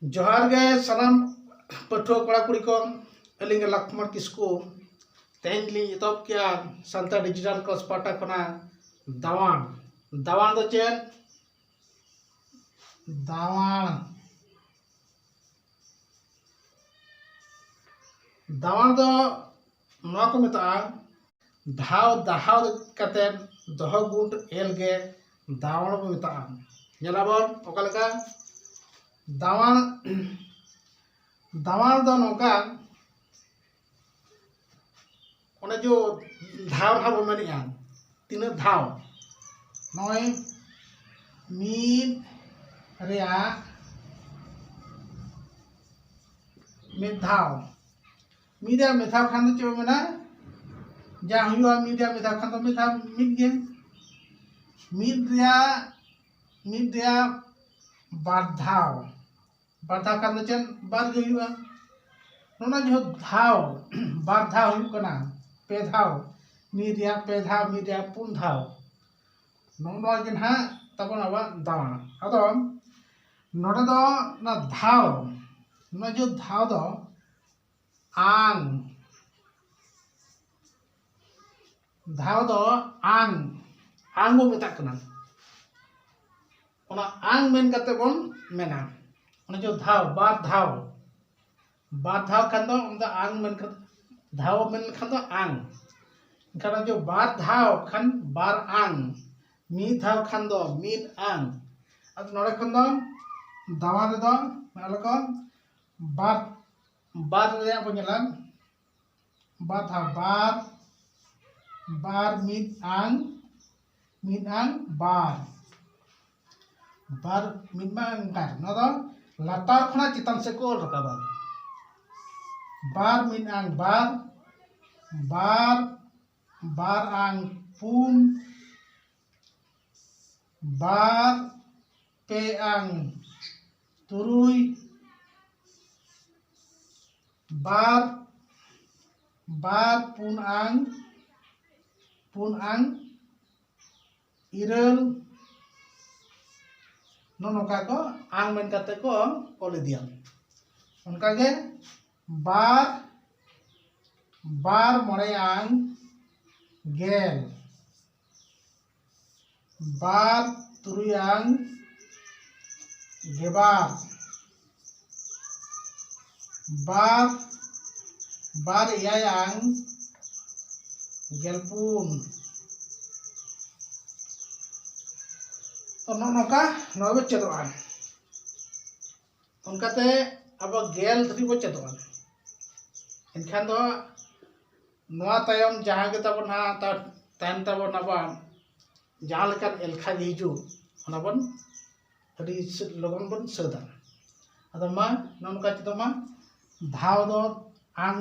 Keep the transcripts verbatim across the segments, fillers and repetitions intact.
ᱡᱚᱦᱟᱨ ᱜᱮ ᱥᱟᱱᱟᱢ ᱯᱟᱹᱴᱷᱩᱣᱟᱹ ᱠᱚᱲᱟ ᱠᱩᱲᱤ ᱠᱚ, ᱟᱹᱞᱤᱧ ᱜᱮ ᱞᱚᱠᱷᱢᱚᱬ ᱠᱤᱥᱠᱩ᱾ ᱛᱮᱦᱮᱧ ᱞᱤᱧ ᱮᱛᱚᱦᱚᱵ ᱠᱮᱜᱼᱟ ᱥᱟᱱᱛᱟᱲ ᱰᱤᱡᱤᱴᱟᱞ ᱠᱞᱟᱥ ᱯᱟᱦᱴᱟ ᱠᱷᱚᱱᱟᱜ ᱫᱟᱣᱟᱬ᱾ ᱫᱟᱣᱟᱬ ᱫᱚ ᱪᱮᱫ? ᱫᱟᱣᱟᱬ, ᱫᱟᱣᱟᱬ ᱫᱚ ᱱᱚᱣᱟ ᱠᱚ ᱢᱮᱛᱟᱜᱼᱟ, ᱫᱷᱟᱣ ᱫᱟᱦᱟᱣ ᱠᱟᱛᱮ ᱫᱚᱦᱚ ᱜᱩᱴ ᱮᱞ ᱜᱮ ᱫᱟᱣᱟᱬ ᱵᱚ ᱢᱮᱛᱟᱜᱼᱟ᱾ ᱧᱮᱞᱟᱵᱚᱱ ᱚᱠᱟ ᱞᱮᱠᱟ ᱫᱟᱣᱟᱬ᱾ ᱫᱟᱣᱟᱬ ᱫᱚ ᱱᱚᱝᱠᱟ, ᱚᱱᱮ ᱡᱮ ᱫᱷᱟᱣ ᱱᱟᱦᱟᱜ ᱵᱚ ᱢᱮᱱᱮᱜᱼᱟ, ᱛᱤᱱᱟᱹᱜ ᱫᱷᱟᱣ? ᱱᱚᱜᱼᱚᱭ ᱢᱤᱫ ᱨᱮᱭᱟᱜ ᱢᱤᱫ ᱫᱷᱟᱣ, ᱢᱤᱫ ᱨᱮᱭᱟᱜ ᱢᱤᱫ ᱫᱷᱟᱣ ᱠᱷᱟᱱ ᱫᱚ ᱪᱮᱫ ᱵᱚ ᱢᱮᱱᱟ? ᱡᱟ ᱦᱩᱭᱩᱜᱼᱟ ᱢᱤᱫ ᱨᱮᱭᱟᱜ ᱢᱤᱫ ᱫᱷᱟᱣ ᱠᱷᱟᱱ ᱫᱚ ᱢᱤᱫ ᱫᱷᱟᱣ, ᱢᱤᱫ ᱜᱮ᱾ ᱢᱤᱫ ᱨᱮᱭᱟᱜ, ᱢᱤᱫ ᱨᱮᱭᱟᱜ ᱵᱟᱨ ᱫᱷᱟᱣ, ᱵᱟᱨ ᱫᱷᱟᱣ ᱠᱷᱟᱱ ᱫᱚ ᱪᱮᱫ? ᱵᱟᱨ ᱜᱮ ᱦᱩᱭᱩᱜᱼᱟ᱾ ᱱᱚᱜᱼᱚ ᱱᱚᱣᱟ ᱡᱟᱦᱟᱸ ᱫᱷᱟᱣ, ᱵᱟᱨ ᱫᱷᱟᱣ ᱦᱩᱭᱩᱜ ᱠᱟᱱᱟ, ᱯᱮ ᱫᱷᱟᱣ, ᱢᱤᱫ ᱨᱮᱭᱟᱜ ᱯᱮ ᱫᱷᱟᱣ, ᱢᱤᱫ ᱨᱮᱭᱟᱜ ᱯᱩᱱ ᱫᱷᱟᱣ, ᱱᱚᱜᱼᱚ ᱱᱚᱣᱟ ᱜᱮ ᱱᱟᱦᱟᱜ ᱛᱟᱵᱚᱱ ᱟᱵᱚᱣᱟᱜ ᱫᱟᱣᱟᱬ᱾ ᱟᱫᱚ ᱱᱚᱰᱮ ᱫᱚ ᱚᱱᱟ ᱫᱷᱟᱣ, ᱱᱚᱣᱟ ᱡᱟᱦᱟᱸ ᱫᱷᱟᱣ ᱫᱚ ᱟᱝ, ᱫᱷᱟᱣ ᱫᱚ ᱟᱝ, ᱟᱝ ᱵᱚ ᱢᱮᱛᱟᱜ ᱠᱟᱱᱟ᱾ ᱚᱱᱟ ᱟᱝ ᱢᱮᱱ ᱠᱟᱛᱮ ᱵᱚᱱ ᱢᱮᱱᱟ᱾ ᱚᱱᱮ ᱡᱮ ᱫᱷᱟᱣ, ᱵᱟᱨ ᱫᱷᱟᱣ, ᱵᱟᱨ ᱫᱷᱟᱣ ᱠᱷᱟᱱ ᱫᱚ ᱚᱱᱟ ᱫᱚ ᱟᱝ ᱢᱮᱱ ᱠᱟᱛᱮ, ᱫᱷᱟᱣ ᱢᱮᱱ ᱠᱷᱟᱱ ᱫᱚ ᱟᱝ᱾ ᱮᱱᱠᱷᱟᱱ ᱚᱱᱮ ᱡᱮ ᱵᱟᱨ ᱫᱷᱟᱣ ᱠᱷᱟᱱ ᱵᱟᱨ ᱟᱝ, ᱢᱤᱫ ᱫᱷᱟᱣ ᱠᱷᱟᱱ ᱫᱚ ᱢᱤᱫ ᱟᱝ᱾ ᱟᱫᱚ ᱱᱚᱰᱮ ᱠᱷᱚᱱ ᱫᱚ ᱫᱟᱣᱟᱬ ᱨᱮᱫᱚ ᱟᱞᱮ ᱠᱚ ᱵᱟᱨ, ᱵᱟᱨ ᱨᱮᱭᱟᱜ ᱵᱚᱱ ᱧᱮᱞᱟ, ᱵᱟᱨ ᱫᱷᱟᱣ, ᱵᱟᱨ, ᱵᱟᱨ ᱢᱤᱫ ᱟᱝ, ᱢᱤᱫ ᱟᱝ ᱵᱟᱨ, ᱵᱟᱨ ᱢᱤᱫ ᱢᱟ ᱚᱱᱠᱟ, ᱱᱚᱣᱟ ᱫᱚ ᱞᱟᱛᱟᱨ ᱠᱷᱚᱱᱟᱜ ᱪᱮᱛᱟᱱ ᱥᱮᱫ ᱠᱚ ᱚᱞ ᱨᱟᱠᱟᱵᱟ᱾ ᱵᱟᱨ ᱢᱤᱫ ᱟᱝ ᱵᱟᱨ, ᱵᱟᱨ, ᱵᱟᱨ ᱟᱝ ᱯᱩᱱ, ᱵᱟᱨ ᱯᱮ ᱟᱝ ᱛᱩᱨᱩᱭ, ᱵᱟᱨ, ᱵᱟᱨ ᱯᱩᱱ ᱟᱝ, ᱯᱩᱱ ᱟᱝ ᱤᱨᱟᱹᱞ, ᱱᱚᱜᱼᱚ ᱱᱚᱝᱠᱟ ᱠᱚ ᱟᱝ ᱢᱮᱱ ᱠᱟᱛᱮ ᱠᱚ ᱚᱞ ᱤᱫᱤᱭᱟ᱾ ᱚᱱᱠᱟᱜᱮ ᱵᱟᱨ ᱵᱟᱨ ᱢᱚᱬᱮ ᱟᱝ ᱜᱮᱞ, ᱵᱟᱨ ᱛᱩᱨᱩᱭ ᱟᱝ ᱜᱮᱵᱟᱨ, ᱵᱟᱨ ᱵᱟᱨ ᱮᱭᱟᱭ ᱟᱝ ᱜᱮᱞᱯᱩᱱ᱾ ᱛᱚ ᱱᱚᱜᱼᱚ ᱱᱚᱝᱠᱟ ᱱᱚᱣᱟ ᱵᱚ ᱪᱮᱫᱚᱜᱼᱟ᱾ ᱚᱱᱠᱟᱛᱮ ᱟᱵᱚ ᱜᱮᱞ ᱫᱷᱟᱹᱵᱤᱡ ᱵᱚ ᱪᱮᱫᱚᱜᱼᱟ᱾ ᱮᱱᱠᱷᱟᱱ ᱫᱚ ᱱᱚᱣᱟ ᱛᱟᱭᱚᱢ ᱡᱟᱦᱟᱸ ᱜᱮ ᱛᱟᱵᱚᱱ ᱦᱟᱸᱜ ᱛᱟ-, ᱛᱟᱭᱚᱢ ᱛᱟᱵᱚᱱ ᱟᱵᱚᱣᱟᱜ ᱡᱟᱦᱟᱸ ᱞᱮᱠᱟᱱ ᱮᱞᱠᱷᱟ ᱜᱮ ᱦᱤᱡᱩᱜ, ᱚᱱᱟ ᱵᱚᱱ ᱟᱹᱰᱤ ᱥᱟᱹ-, ᱞᱚᱜᱚᱱ ᱵᱚᱱ ᱥᱟᱹᱛᱟ᱾ ᱟᱫᱚ ᱢᱟ ᱱᱚᱜᱼᱚ ᱱᱚᱝᱠᱟ ᱪᱮᱫᱚᱜ ᱢᱟ᱾ ᱫᱷᱟᱣ ᱫᱚ ᱟᱝ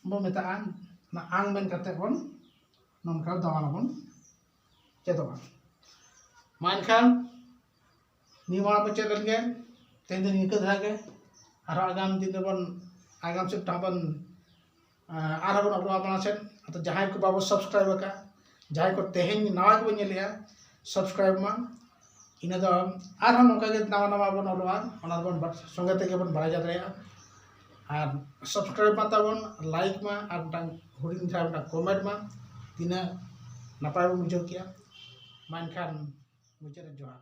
ᱵᱚ ᱢᱮᱛᱟᱜᱼᱟ, ᱚᱱᱟ ᱟᱝ ᱢᱮᱱ ᱠᱟᱛᱮ ᱵᱚᱱ ᱱᱚᱝᱠᱟ ᱫᱟᱣᱟᱱ ᱵᱚᱱ ᱪᱮᱫᱚᱜᱼᱟ᱾ ᱢᱟ ᱮᱱᱠᱷᱟᱱ ᱱᱤᱭᱟᱹ ᱢᱟᱲᱟᱝ ᱵᱚᱱ ᱪᱮᱫ ᱞᱮᱱ ᱜᱮ, ᱛᱮᱦᱮᱧ ᱫᱚ ᱱᱤᱝᱠᱟᱹ ᱫᱷᱟᱨᱟ ᱜᱮ᱾ ᱟᱨᱦᱚᱸ ᱟᱜᱟᱢ ᱫᱤᱱ ᱨᱮᱵᱚᱱ, ᱟᱜᱟᱢ ᱥᱮᱫ ᱦᱟᱸᱜ ᱵᱚᱱ, ᱟᱨᱦᱚᱸ ᱵᱚᱱ ᱚᱞᱚᱜᱼᱟ ᱢᱟᱲᱟᱝ ᱥᱮᱫ᱾ ᱟᱫᱚ ᱡᱟᱦᱟᱸᱭ ᱠᱚ ᱵᱟᱵᱚ subscribe ᱟᱠᱟᱫ, ᱡᱟᱦᱟᱸᱭ ᱠᱚ ᱛᱮᱦᱮᱧ ᱱᱟᱣᱟ ᱜᱮᱵᱚᱱ ᱧᱮᱞᱮᱜᱼᱟ, subscribe ᱢᱟ᱾ ᱤᱱᱟᱹ ᱫᱚ ᱟᱨᱦᱚᱸ ᱱᱚᱝᱠᱟ ᱜᱮ ᱱᱟᱣᱟ ᱱᱟᱣᱟ ᱵᱚᱱ ᱚᱞᱚᱜᱼᱟ, ᱚᱱᱟ ᱫᱚᱵᱚᱱ ᱵᱟ-, ᱥᱚᱸᱜᱮ ᱛᱮᱜᱮ ᱵᱚᱱ ᱵᱟᱲᱟᱭ ᱫᱟᱲᱮᱭᱟᱜᱼᱟ᱾ ᱟᱨ subscribe ᱢᱟ ᱛᱟᱵᱚᱱ, like ᱢᱟ, ᱟᱨ ᱢᱤᱫᱴᱟᱝ ᱦᱩᱰᱤᱧ ᱫᱷᱟᱨᱟ ᱢᱤᱫᱴᱟᱝ comment ᱢᱟ᱾ ᱛᱤᱱᱟᱹᱜ ᱱᱟᱯᱟᱭ ᱵᱚᱱ ᱵᱩᱡᱷᱟᱹᱣ ᱠᱮᱜᱼᱟ᱾ ᱢᱟ ᱮᱱᱠᱷᱟᱱ ᱢᱩᱪᱟᱹᱫ ᱨᱮ ᱡᱚᱦᱟᱨ᱾